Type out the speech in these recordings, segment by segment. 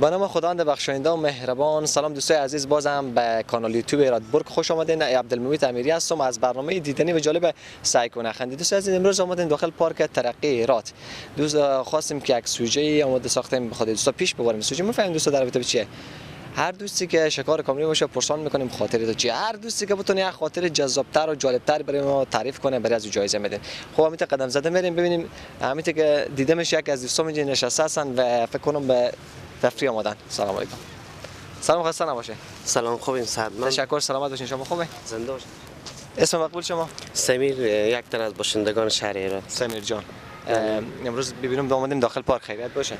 به نام خداوند بخشاینده و مهربان. سلام دوستای عزیز، بازم به کانال یوتیوب هرات برگ خوش آمدین. عبدالممید امیری هستم از برنامه دیدنی و جالب سعی کن نخندید. دوست عزیز، امروز آمدیم داخل پارک ترقی هرات. دوست خواستیم که یک سوژه آماده ساختیم بخاطر دوستا پیش ببریم. سوژه میفهمیم دوستا در رابطه چیه. هر دوستی که شکار کاملی باشه پرسان میکنیم خاطره تو چیه. هر دوستی که بتونه یک خاطره جذابتر و جالبتر برای ما تعریف کنه برای از جایزه میدیم. خب همین قدم زده میریم ببینیم همین که دیده میشه یک از دوستان اینجا نشسته هستن و فکر کنم به تفریح آمدن. سلام علیکم. سلام، خسته نباشه. سلام، خوبیم صد من. تشکر، سلامت باشین. شما خوبه؟ زنده باشین. اسم مقبول شما؟ سمیر، یک تن از باشندگان شهر هرات. سمیر جان، امروز ببینم آمدیم داخل پارک، خیریت باشه؟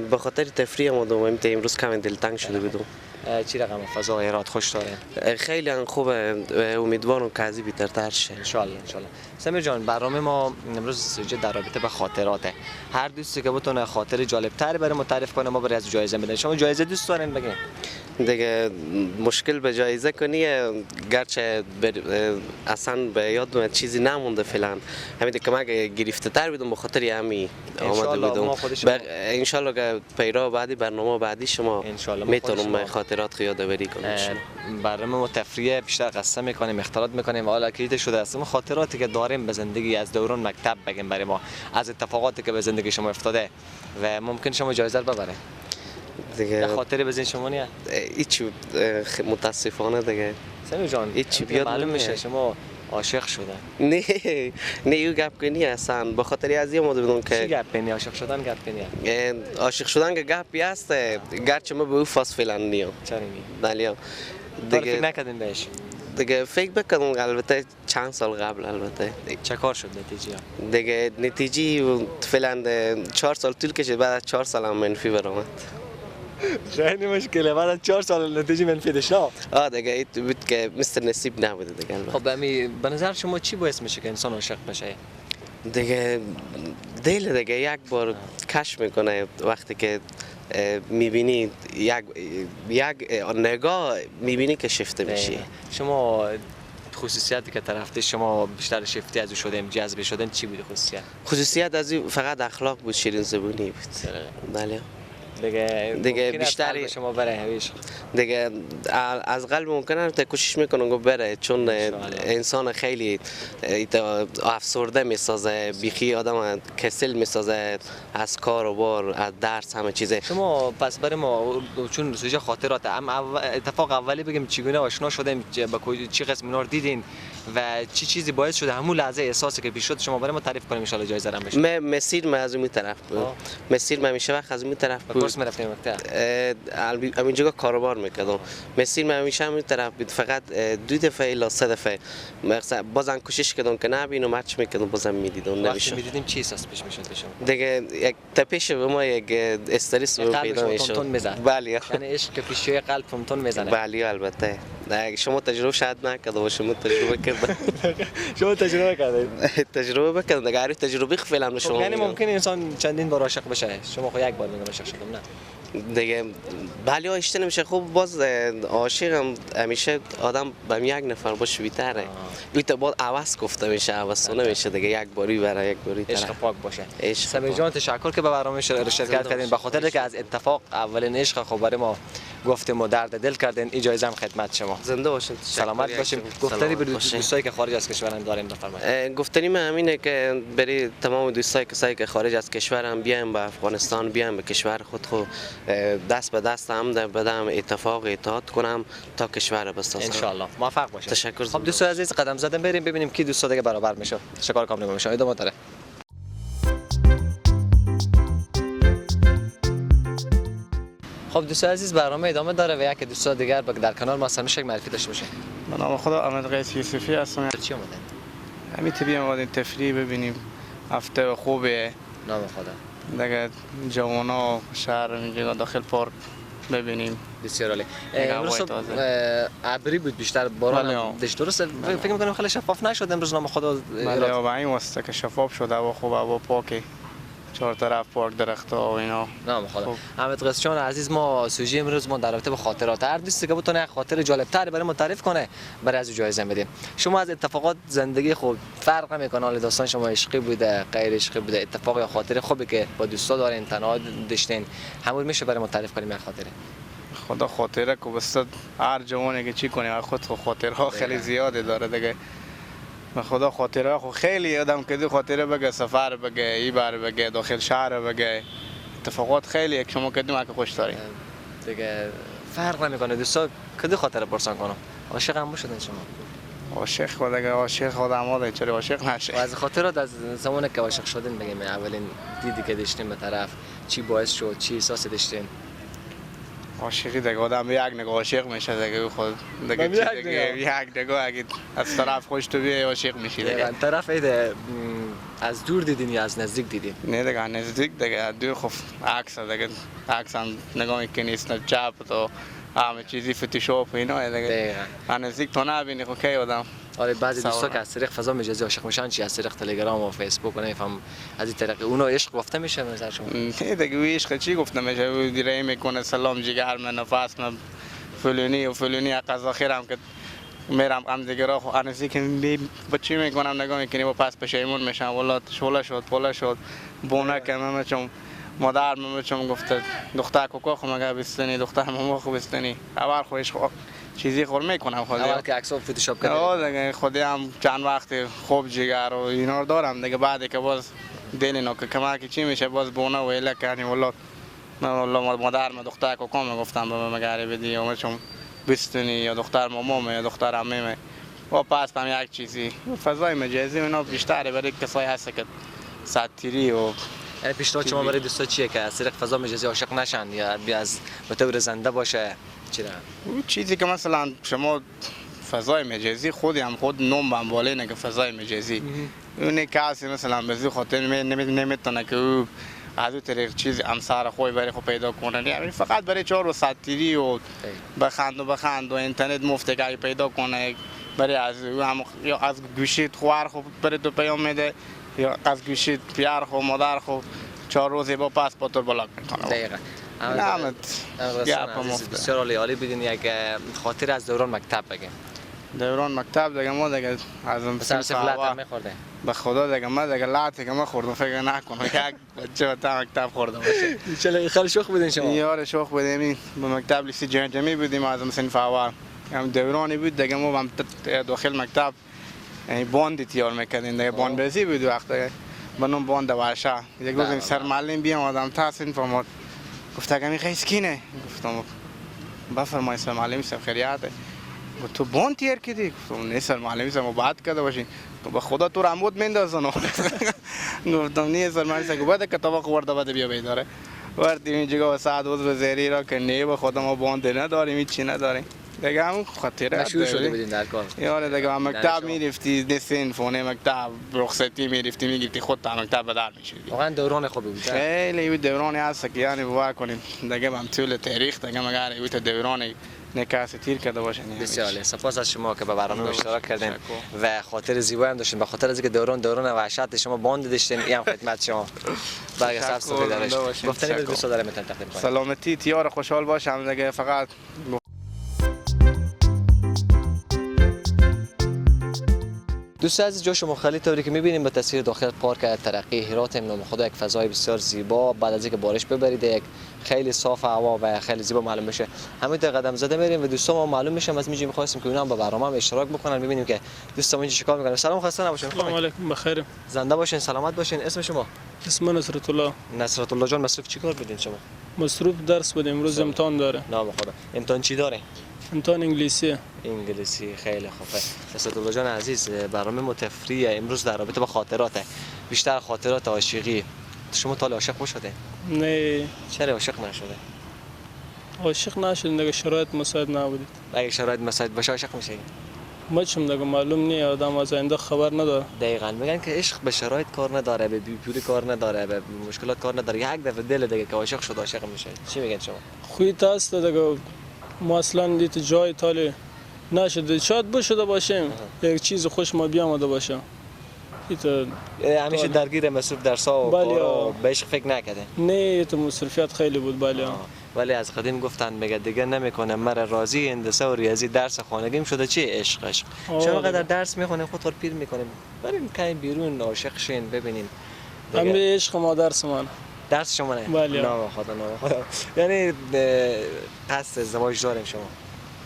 به خاطر تفریح آمدم. امروز کمی دلتنگ شده بودم. چی رقم فضا هرات خوش داره؟ خیلی خوبه، امیدوارم که از این بهترتر شه ان شاء الله. ان شاء الله. سمیر جان، برنامه ما امروز سوژه در رابطه به خاطراته. هر دوستی که بتونه خاطر جالبتر برای ما تعریف کنه ما برای از جایزه میدیم. شما جایزه دوست دارین بگین؟ دیگه مشکل به جایزه کنی، گرچه اصلا به یاد چیزی نمونده فعلا. همین که من گرفته تر بودم به خاطر همین آمده بودم. ان شاء الله که پیرا بعدی برنامه بعدی شما میتونم خاطرات یادآوری کنم. برنامه ما تفریح بیشتر قصه میکنیم، اختلاط میکنیم. حالا کلیت شده است خاطراتی که داریم به زندگی از دوران مکتب بگیم برای ما، از اتفاقاتی که به زندگی شما افتاده و ممکن شما جایزه رو ببرید. دیگه خاطره بزن شما نیه؟ هیچ، متاسفانه دیگه. سمیر جان، هیچ بیاد معلوم میشه شما عاشق شدن. نه نه، یو گپ کنی اصلا به خاطر از این اومده بودم که چی گپ کنی؟ عاشق شدن گپ کنی؟ عاشق شدن که گپی هست، گرچه ما به او فاز فعلا نیم. چرا نی؟ بله دیگه فکر نکردین بهش؟ دیگه فکر بکنم البته چند سال قبل. البته چه کار شد نتیجه؟ دیگه نتیجه فعلا 4 سال طول کشید، بعد از 4 سال هم منفی برآمد. خیلی مشکله، بعد از 4 سال نتیجه منفی داشت. دیگه این بود که مثل نصیب نبوده دیگه. خب به نظر شما چی باعث میشه که انسان عاشق بشه؟ دیگه دل دیگه یک بار کش میکنه وقتی که میبینی یک نگاه میبینی که شفته میشی. شما خصوصیتی که طرفته شما بیشتر شفته از او شدیم جذب شدن چی بود خصوصیت؟ خصوصیت از او فقط اخلاق بود، شیرین زبونی بود. بله دیگه بیشتر شما بره هویش دیگه از قلب ممکنه تا کوشش میکنم که بره، چون انسان خیلی افسرده میسازه، بیخی آدم کسل میسازه از کار و بار، از درس، همه چیزه. شما پس برای ما چون سوژه خاطرات اتفاق اولی بگیم چگونه آشنا شدیم، با چی قسم اینا رو دیدین و چی چیزی باعث شده همون لحظه احساسی که پیش شد شما برای ما تعریف کنیم ان شاء الله جایزه رم بشه. من مسیر من از اون طرف بود. مسیر من همیشه وقت از اون طرف بود. کورس می‌رفتیم مکتب. همینجا کاروبار میکردم. مسیر من همیشه همین طرف بود. فقط 2 دفعه الی 3 دفعه بازم کوشش کردم که نبینم، هرچی میکردم بازم میدیدم نمیشد. وقتی میدیدیم چی احساس پیش میشد به شما؟ دیگه یک تپش به ما، یک استرس پیدا میشد. بله، یعنی عشق که پیش قلب تون میزنه. بله البته. شما تجربه شاید نکرده باشم، من تجربه کردم. شما تجربه کردید؟ تجربه بکردم دیگه، عارف تجربه فعلا شما. یعنی ممکن انسان چندین بار عاشق بشه. شما خو یک بار میگم عاشق شدم نه؟ دیگه بله آشته نمیشه. خب باز عاشقم همیشه آدم به یک نفر باشه بیتره. این تا بعد عوض گفته میشه، عوض نمیشه دیگه، یک باری برای یک باری. عشق پاک باشه. سمیر جان تشکر که به برنامه شرکت کردین، به خاطر که از اتفاق اولین عشق خب برای ما گفتیم و درد دل کردین. این جایزه هم خدمت شما. زنده باشین، سلامت باشیم. گفتنی به دوستایی که خارج از کشورم داریم بفرمایید. گفتنی من همینه که برای تمام دوستایی کسایی که خارج از کشورم بیایم به افغانستان، بیایم به کشور خود، خو دست به دست هم بدم، اتفاق اتحاد کنم تا کشور بسازم. ان شاء الله موفق باشید. تشکر. خب دوستان عزیز قدم زدن بریم ببینیم کی دوستا دیگه برابر میشه. شکار کامل میشه. ادامه داره. خب دوستان عزیز برنامه ادامه داره و یک دوست دیگر در کنار ما هستن. میشه معرفی داشته باشه؟ به نام خدا، احمد قیس یوسفی هستم. چی اومدن؟ همین طبیعی اومدیم تفریح ببینیم. هفته خوبه. نام خدا. دیگه جوانا شهر اینجا داخل پارک ببینیم. بسیار عالی. امروز ابری بود بیشتر، باران داشت درسته؟ فکر می‌کنم خیلی شفاف نشد امروز نام خدا. بله، با این واسطه که شفاف شد، هوا خوب، هوا پاکه. چهار طرف پارک، درخت‌ها و اینا. نام خدا. احمد قصه عزیز، ما سوژه امروز ما در رابطه با خاطرات، هر دوستی که بتونه خاطر جالب‌تر برای ما تعریف کنه برای از جایزه میدیم. شما از اتفاقات زندگی خوب فرق نمیکنه، حال داستان شما عشقی بوده، غیر عشقی بوده، اتفاق یا خاطر خوبی که با دوستا دارین، تنها داشتین، همون میشه برای ما تعریف کنیم یک خاطره. خدا خاطره که بس هر جوانی که چی کنه خود خاطرها خیلی زیاده داره دیگه. خدا خاطره خو خیلی آدم که دو خاطره بگه، سفر بگه، ای بر بگه، داخل شهر بگه، اتفاقات خیلی که شما کدوم که خوش دارین دیگه فرق نمیکنه. دوستا کدوم خاطره پرسان کنم؟ عاشق هم شدن شما؟ عاشق خود دیگه، عاشق خودم آده، چرا عاشق نشه؟ و از خاطرات از زمانی که عاشق شدین بگیم، اولین دیدی که داشتین به طرف چی باعث شد، چی احساسی داشتین؟ عاشقی دیگه آدم یک نگاه عاشق میشه دیگه، خود دیگه دیگه یک نگاه اگه از طرف خوش تو بیای عاشق میشی دیگه. طرف ایده از دور دیدین یا از نزدیک دیدین؟ نه دیگه نزدیک دیگه، از دور خب عکس دیگه، عکس هم نگاه میکنی اسنپ چپ تو همه چیزی فتوشاپ اینا دیگه، از نزدیک تو نبینی خب کی آدم. آره بعضی دوستا که از طریق فضا مجازی عاشق میشن، چی از طریق تلگرام و فیسبوک و نمیفهم از این طریق اونا عشق گفته میشه به نظر شما؟ نه دیگه عشق چی گفته میشه؟ او دیره میکنه سلام جگر من نفس من فلانی و فلانی، از آخرم که میرم هم دیگه راه خو انسی که بچی میکنم نگاه میکنی و پس پشیمون میشم، والله شوله شد پوله شد بونه که من چون مادر من چون گفته دختر کوکو خو مگه بستنی، دختر ماما خو بستنی، اول خوش چیزی خور میکنم خودی. اول که عکس فتوشاپ کردی. آره دیگه خودی هم چند وقت خوب جگر و اینا رو دارم دیگه، بعد که باز دل اینا که کمک چی میشه باز بونه و اله کردیم، والله من والله مادر من دختر کوکو میگفتم به من مگه بدی یا چون بستنی یا دختر مامام یا دختر عمیم و پس هم یک چیزی فضای مجازی اینا بیشتر برای کسایی هست که ساتیری و یعنی پیشنهاد شما برای دوستا چیه که از طریق فضا مجازی عاشق نشن یا بیا از به طور زنده باشه؟ چرا؟ چیزی که مثلا شما فضای مجازی خودی هم خود نوم بنباله نه که فضای مجازی اون کسی مثلا به خاطر نمیتونه که او از اون طریق چیز امسار خوی برای خود پیدا کنه، یعنی فقط برای چهار و ساتیری و بخند و بخند و اینترنت مفت که پیدا کنه برای از هم یا از گوشیت خوار خو برای تو پیام میده یا از گوشیت پیار خو مادر خو 4 روز با پس با تو بلاک میکنه. دقیقاً. بسیار عالی عالی بودین. یک خاطر از دوران مکتب بگیم. دوران مکتب دیگه ما دیگه از سر می‌خورده. به خدا دیگه ما دیگه لعنت که ما خوردم فکر نکنم یک بچه تا مکتب خورده باشه. چه خیلی شوخ بودین شما؟ یار شوخ بودیم، به مکتب لیسی جمعی بودیم از صنف اول. هم دورانی بود دیگه ما هم داخل مکتب یعنی باند تیار میکردیم دیگه، باند بازی بود وقت دیگه به نام باند ورشه. یک روز سر معلم بیام آدم تا صنف آمد گفت اگه میخوای سکینه، گفتم بفرمایید سر معلم صاحب خیریت. گفت تو باند تیار کردی؟ گفتم نه سر معلم صاحب ما بعد کرده باشین. به خدا تو رمود میندازن. گفتم نه سر معلم صاحب، بعد کتاب خورده بعد بیا بیداره وقتی اینجا ساعت روز زری را که نه به خدا ما باند نداریم هیچ چی نداریم دیگه. همون خاطره مشهور شده بودین در کار. یاره دیگه هم مکتب میرفتی دسین فونه مکتب رخصتی میرفتی میگرفتی خود تا مکتب بدر میشدی. واقعا دوران خوبی بود. خیلی بود دورانی هست که یعنی باور کنیم دیگه هم طول تاریخ دیگه مگر بود دورانی نکاس تیر کرده باشه. بسیار عالی، سپاس از شما که به برنامه اشتراک کردین و خاطر زیبایی هم داشتین، به خاطر از اینکه دوران وحشت شما باند داشتین این هم خدمت شما. برگ سبز سفید دارش گفتنی بود دوست دارم میتونم تقدیم کنم. سلامتی تیار خوشحال باشم دیگه فقط. دوست عزیز جا شما خیلی طوری که می‌بینیم به تصویر داخل پارک ترقی هرات نام خدا یک فضای بسیار زیبا، بعد از اینکه بارش ببرید یک خیلی صاف هوا و خیلی زیبا معلوم میشه. همین قدم زده میریم و دوستان ما معلوم میشه از میجی می‌خواستیم که اونا هم با برنامه هم اشتراک بکنن، ببینیم که دوستان اینجا چیکار میکنن. سلام خسته نباشین. سلام علیکم، بخیر. زنده باشین، سلامت باشین. اسم شما؟ اسم نصرت الله. نصرت الله جان، مصروف چیکار بودین شما؟ مصروف درس بودیم، امروز امتحان داره. نام خدا. امتحان چی داره؟ امتحان انگلیسی. انگلیسی، خیلی خوبه. نصرت الله جان عزیز، برنامه متفریه امروز در رابطه با خاطراته، بیشتر خاطرات عاشقی. شما تا عاشق شده؟ نه. چرا عاشق نشده؟ عاشق نشدم دیگه، شرایط مساعد نبود. اگه شرایط مساعد باشه عاشق میشی؟ ما چم دیگه معلوم نیست، آدم از آینده خبر نداره. دقیقاً میگن که عشق به شرایط کار نداره، به بیپولی کار نداره، به مشکلات کار نداره، یک دفعه دل دیگه که عاشق شد عاشق میشه. چی میگن شما؟ خوی تاست دیگه، ما اصلا دیت جای تالی نشده، شاید بشده باشیم یک چیز خوش ما بیامده باشه. همیشه درگیر مصروف درس‌ها و کارا به عشق فکر نکرده؟ نه تو مصروفیت خیلی بود بله. ولی از قدیم گفتن میگه دیگه نمیکنه مرا راضی هندسه و ریاضی درس خانگیم شده چی عشق عشق. شما قدر درس میخونیم خود رو پیر میکنیم، بریم کمی بیرون عاشق شین ببینیم. همه عشق ما درس من. درس شما نه؟ بله. نام خدا نام خدا. یعنی قصد ازدواج داریم شما؟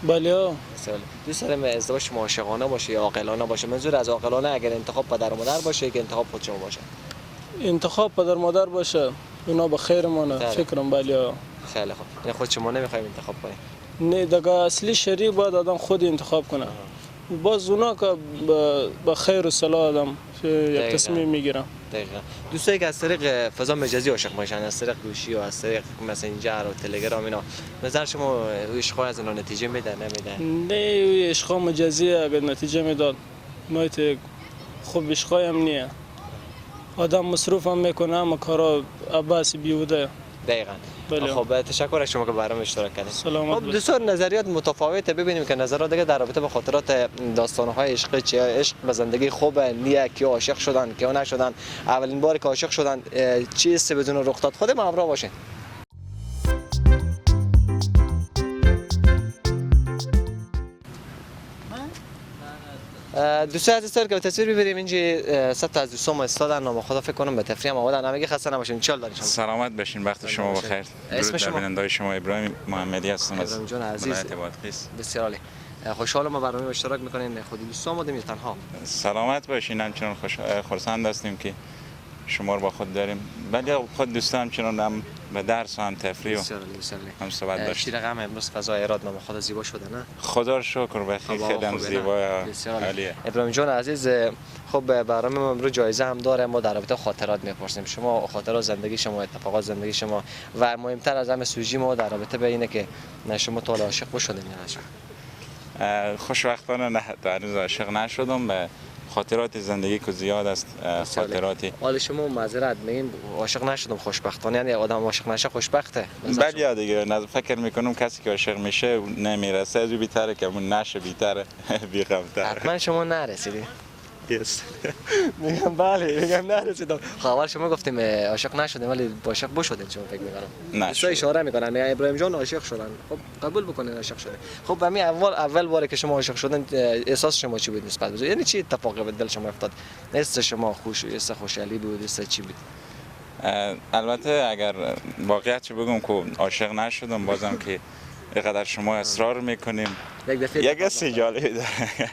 بله. دوست دارم ازدواج شما عاشقانه باشه یا عاقلانه باشه؟ منظور از عاقلانه اگر انتخاب پدر و مادر باشه که انتخاب خود شما باشه؟ انتخاب پدر مادر باشه، اونا به خیر مانه فکرم. بله. خیلی خوب. یعنی خود شما نمیخوایم انتخاب کنیم؟ نه دیگه اصلی شریک باید آدم خود انتخاب کنه. باز اونا که به خیر و صلاح آدم یک تصمیم میگیرن. دقیقاً. دوستایی که از طریق فضا مجازی عاشق میشن، از طریق گوشی و از طریق مسنجر و تلگرام اینا، نظر شما عشق از اینا نتیجه میده نمیده؟ نه عشق مجازی اگر نتیجه میداد نایت خوب عشق هم نیه. آدم مصروف هم میکنه اما کارا عباس بیوده. دقیقاً. خب تشکر از شما که برام اشتراک کردید. سلامت. خب دوستان نظریات متفاوته، ببینیم که نظرات دیگه در رابطه با خاطرات داستان‌های عشق چیه، عشق به زندگی خوبه نیه، کی عاشق شدن کی نشدن، اولین بار که عاشق شدن چی است بدون رخ داد. خود ما همراه باشین. دوستان عزیز که به تصویر ببینیم اینجا سه تا از دوستان ما استادن، نام خدا فکر کنم به تفریح هم آمدن. همگی خسته نباشین. چال دارین شما؟ سلامت باشین، وقت شما بخیر. اسم شما؟ بیننده‌های شما ابراهیم محمدی هستم از ابراهیم جان عزیز بسیار عالی. خوشحالم ما برنامه اشتراک میکنین. خود دوستان آمدیم یا تنها؟ سلامت باشین، همچنان خرسند هستیم که شما رو با خود داریم. ولی خود دوستان همچنان هم به درس و هم تفریح و هم صحبت داشتیم. چی رقم امروز فضای هرات نام خدا زیبا شده نه؟ خدا رو شکر بخیر، خیلی هم زیبا عالیه. ابراهیم جان عزیز، خب برنامه ما امروز جایزه هم داره. ما در رابطه خاطرات میپرسیم شما، خاطرات زندگی شما، اتفاقات زندگی شما و مهمتر از همه سوژه ما در رابطه به اینه که شما تا حالا عاشق شدین یا نه؟ خوشبختانه نه، هنوز عاشق نشدم. به خاطرات زندگی که زیاد است، خاطراتی. حال شما معذرت میگیم عاشق نشدم خوشبختانه، یعنی آدم عاشق نشه خوشبخته. بله دیگه، فکر میکنم کسی که عاشق میشه نمیرسه از او بیتره که اون نشه بیتره بیغمتره. حتما شما نرسیدی. میگم بله، میگم نرسیدم. خب اول شما گفتیم عاشق نشدیم ولی عاشق بشدیم شما فکر میکنم. دوستا اشاره میکنن میگن ابراهیم جان عاشق شدن. خب قبول بکنین عاشق شده. خب همین اول باره که شما عاشق شدن احساس شما چی بود نسبت به، یعنی چی اتفاقی به دل شما افتاد؟ حس شما خوش، حس خوشحالی بود، حس چی بود؟ البته اگر واقعیت چه بگم که عاشق نشدم، بازم که اینقدر شما اصرار میکنیم یک حس جالبی داره.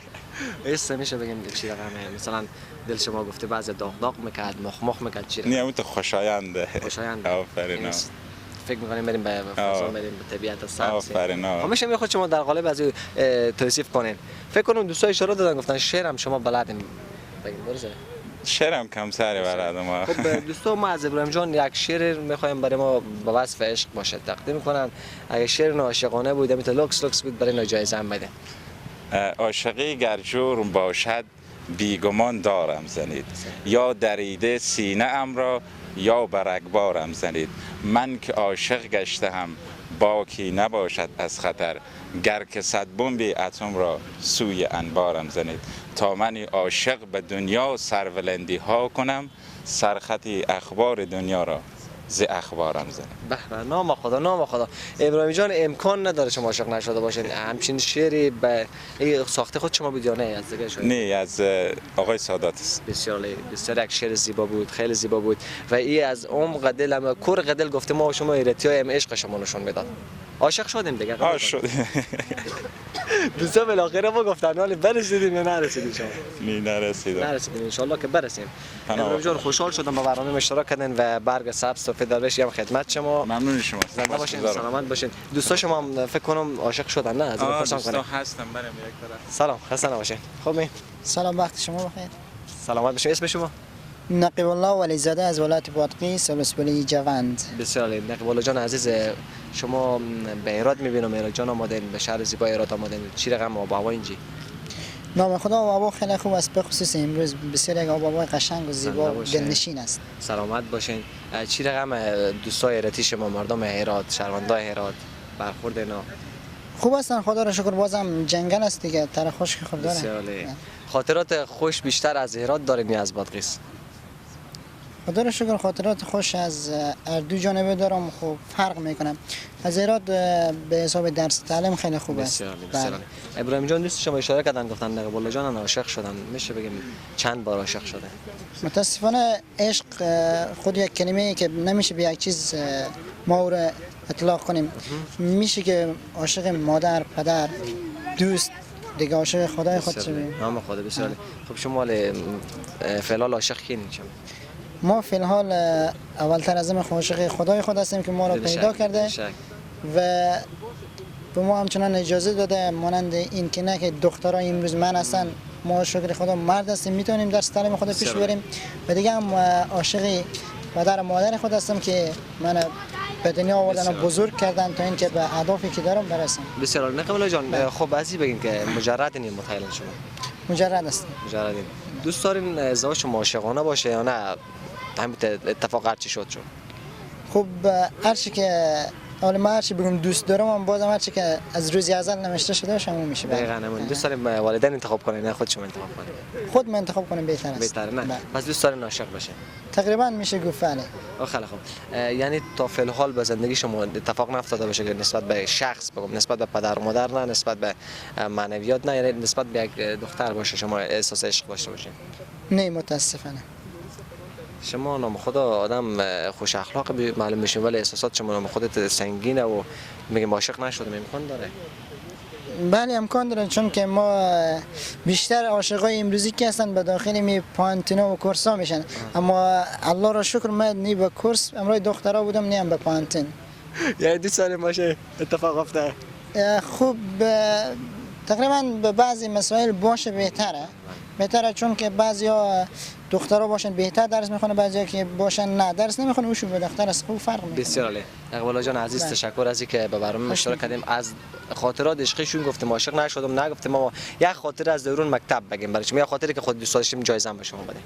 حس میشه بگیم چی رقمه؟ مثلا دل شما گفته بعضی داغ داغ میکرد، مخ مخ میکرد، چی رقم؟ نه اون تو خوشاینده. خوشاینده. آفرین. فکر میکنیم بریم به فضا، بریم به طبیعت سبز. آفرین. خب میشه خود شما در قالب از توصیف کنین. فکر کنم دوستا اشاره دادن گفتن شعرم شما بلدین بگین، درسته؟ شعرم کم سری بلدم. خب دوستا ما از ابراهیم جان یک شعر میخوایم برای ما به وصف عشق باشه تقدیم کنن. اگه شعر عاشقانه بود، میته لوکس لوکس بود، برای جایزه هم بده. عاشقی گر جرم باشد بیگمان دارم زنید، یا دریده سینه ام را یا برگبارم زنید. من که عاشق گشته هم باکی نباشد از خطر، گر که صد بمب اتم را سوی انبارم زنید. تا من عاشق به دنیا سرولندی ها کنم، سرخطی اخبار دنیا را ز اخبارم زنید. به به، نام خدا نام خدا. ابراهیم جان امکان نداره شما عاشق نشده باشین. همچین شعری به ساخته خود شما بود یا نه از دیگه شد؟ نه از آقای سادات است. بسیار بسیار یک شعر زیبا بود، خیلی زیبا بود و ای از عمق دل، کور دل گفته ما شما ایرتیای ام عشق شما نشون میداد. عاشق شدیم دیگه. عاشق شدیم. دوستا بالاخره ما گفتن ولی برسیدیم یا نرسیدیم شما؟ نه نرسیدم. نرسیدیم، ان شاء الله که برسیم. ابراهیم جان خوشحال شدم با برنامه اشتراک کردن و برگ سبز سفید درویش هم خدمت شما. ممنون شما. زنده باشین، سلامت باشین. دوستا شما هم فکر کنم عاشق شدن نه؟ از این پرسان کنم. دوستا هستم برم یک طرف. سلام، خسته نباشین. خوبین؟ سلام، وقت شما بخیر. سلامت باشین. اسم شما؟ نقیب الله ولیزاده از ولایت بادغیس، ولسوالی جوند. بسیار عالی. نقیب الله جان عزیز، شما به هرات میبینم، هرات جان آمدین، به شهر زیبای هرات آمدین. چی رقم آب و هوا اینجا؟ نام خدا آب و هوا خیلی خوب است، به خصوص امروز بسیار یک آب و هوای قشنگ و زیبا و دلنشین است. سلامت باشین. چی رقم دوستای هراتی شما، مردم هرات، شهروندای هرات، برخورد اینا؟ خوب هستن خدا را شکر. بازم جنگل است دیگه، تر خشک خوب داره. بسیار عالی. خاطرات خوش بیشتر از هرات دارین یا از بادغیس؟ خدا رو شکر خاطرات خوش از هر دو جانبه دارم. خب فرق میکنم. از هرات به حساب درس تعلیم خیلی خوب است. بسیار بسیار. ابراهیم جان دوست شما اشاره کردن، گفتن نقیب جان عاشق شدن، میشه بگیم چند بار عاشق شده؟ متاسفانه عشق خود یک کلمه ای که نمیشه به یک چیز ما او را اطلاق کنیم. میشه که عاشق مادر، پدر، دوست، دیگه عاشق خدای خود شویم. نام خدا. بسیار. خب شما فعلا عاشق کی؟ ما فی الحال اولتر از همه عاشق خدای خود هستیم که ما را پیدا کرده و به ما همچنان اجازه داده، مانند این که نه که دخترای امروز من هستن، ما شکر خدا مرد هستیم، میتونیم درس تعلیم خود پیش ببریم. و دیگه هم عاشق پدر و مادر خود هستم که من به دنیا آوردن و بزرگ کردن تا اینکه به اهدافی که دارم برسم. بسیار عالی. نقیب جان خب بعضی بگین که مجرد نیم متعلن شما؟ مجرد هستم. مجرد. دوست دارین ازدواج شما عاشقانه باشه یا نه همین اتفاق هرچی شد شد؟ خب هرچی که حالا من هرچی بگم دوست دارم، هم بازم هرچی که از روزی ازل نوشته شده باشه همون میشه. دقیقاً همون. دوست داریم والدین انتخاب کنن نه خود شما انتخاب کنین؟ خود من انتخاب کنم بهتر است. بهتره نه؟ پس دوست دارین عاشق بشه؟ تقریبا میشه گفت بله. خیلی خوب. یعنی تا فی الحال به زندگی شما اتفاق نیفتاده باشه که نسبت به شخص بگم، نسبت به پدر و مادر نه، نسبت به معنویات نه، یعنی نسبت به یک دختر باشه شما احساس عشق داشته باشین؟ نه متاسفانه. شما نام خدا آدم خوش اخلاق معلوم میشین، ولی احساسات شما نام خودت سنگینه و میگم عاشق نشدم. امکان داره؟ بله امکان داره، چون که ما بیشتر عاشقای امروزی که هستن به داخل می پانتینا و کورسا میشن، اما الله را شکر من نی به کورس امرای دخترا بودم نی هم به پانتین. یعنی 2 سال باشه اتفاق افتاد؟ خوب تقریبا به بعضی مسائل باشه بهتره. بهتره چون که بعضیا دخترها باشن بهتر درس میخونه، بعضیا که باشن نه درس نمیخونه، اوشون به دختر از خوب فرق میکنه. بسیار عالی. اقبال جان عزیز تشکر از اینکه به برنامه اشتراک کردیم. از خاطرات عشقیشون گفتیم عاشق نشدم نگفتیم، ما یک خاطره از دوران مکتب بگیم برای شما، یک خاطری که خود دوست داشتیم جایزه به شما بدیم،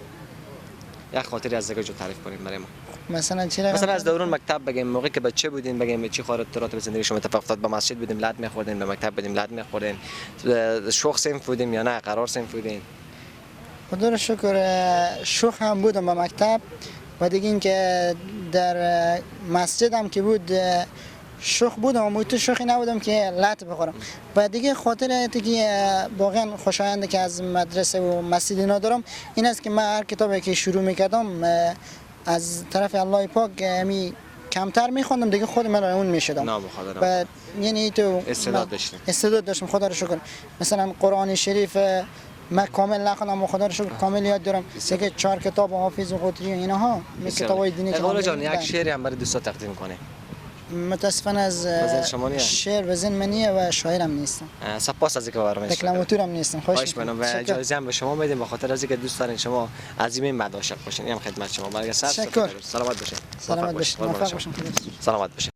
یک خاطری از دیگه جو تعریف کنیم برای ما. مثلا چی؟ مثلا از دوران مکتب بگیم، موقعی که بچه بودین بگیم چی خاطرات به زندگی شما اتفاق افتاد. به مسجد بودیم لد می‌خوردیم، به مکتب بودیم لد می‌خوردیم، شوخ صنف بودیم یا نه قرار صنف بودیم؟ خدا رو شکر شوخ هم بودم به مکتب و دیگه اینکه در مسجد هم که بود شوخ بودم، اما تو شوخی نبودم که لط بخورم. و دیگه خاطره که واقعا خوشاینده که از مدرسه و مسجد اینا دارم این است که من هر کتابی که شروع میکردم از طرف الله پاک می کمتر میخوندم، دیگه خود من اون میشدم. و یعنی تو استعداد داشتم، استعداد داشتم خدا رو شکر. مثلا قرآن شریف من کامل نخوندم و خدا رو شکر کامل یاد دارم. دیگه 4 کتاب حافظ و قطری و اینها، کتابای دینی. اقبال جان یک شعری هم برای دوستا تقدیم کنه. متاسفانه از شعر وزن منیه و شاعرم نیستم. سپاس از اینکه برنامه دکلماتورم نیستم. خواهش می‌کنم و جایزه هم به شما میدیم به خاطر از اینکه دوست دارین شما عظیم مد عاشق باشین. اینم خدمت شما. برای سر سلامت باشین. سلامت باشین. موفق باشین. سلامت باشین.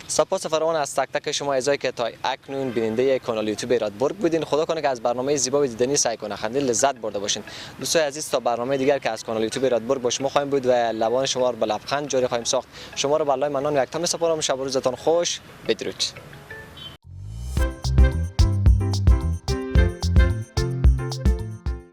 سپاس فراوان از تک تک شما عزیزایی که تا اکنون بیننده کانال یوتیوب رادبرگ بودین. خدا کنه که از برنامه زیبا و دیدنی سعی کنه خنده لذت برده باشین. دوستای عزیز تا برنامه دیگر که از کانال یوتیوب رادبرگ با شما خواهیم بود و لبان شما رو به لبخند جاری خواهیم ساخت. شما رو به الله منان و یکتا می‌سپارم. شب و روزتان خوش. بدرود.